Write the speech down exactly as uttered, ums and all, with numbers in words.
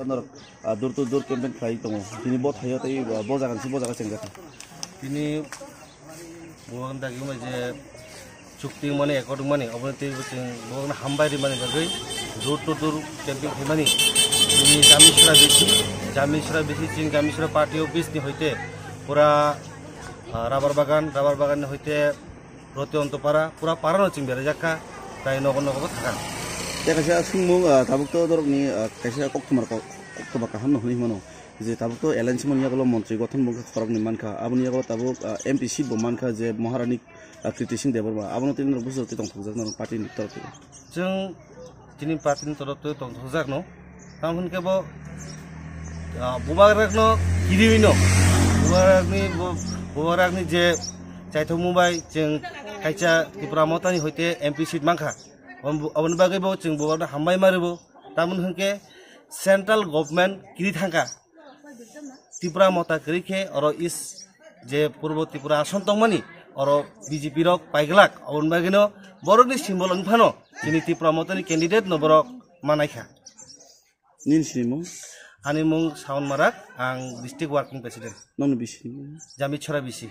Norok, ah, door to door campaign khlai tongo. Tini bo thaio tei, ah, bo jaga ni si bo jaga chengjak. Tini bo dagi mai je chukti mani, accord mani, obo tei bo chwng bo hambai ri mani bagwi door to door campaign khai mani. Tini jami sura bisi, jami sura bisi chwng jami sura party office ni hoite pura, ah, rubber bagan, rubber bagan ni hoite Roti Ontopara, pura para no chwng berajak kha, tai nogo nogo bo thakha. Tei kaisa swngmung, ah, tabuk to dorokni, ah, kaisa koktwma kok-, koktwma kaham no hwnwi mano. Je tabuk to alliance mani yagulo montri gothon bo khoroknwi mankha. Aboni yagulo tabuk, ah, M P seat bo mankha je Maharani, ah, Kriti Singh Debbarma. Abono tini norok bwsajak tei tongthokjak norok party ni torof twi. Chwng chini party ni torof twi tongthokjak no. Tamo hwn khe bo, ah, bubagrag no kiriwi no. Bubagrag ni bo, bubagrag ni je chaithok mung bai chwng kaisa Tipra Motha ni hoite M P seat mankha. Aboni, aboni bagwi bo chwng bubagrag no hambai ma rw bo. Tamo hwn khe central government kiri thangkha. Tipra Motha kwrwi khe oro is je Purbo Tripura ason tongmani, oro B J P rok paiglak, aboni bagwino borokni symbol wng phano chini Tipra Motha ni candidate no borok manaikha. Nini sinimung? Ani mung Sawan Marak, ang district working president. Nongni bisi? Jami Chhora bisi.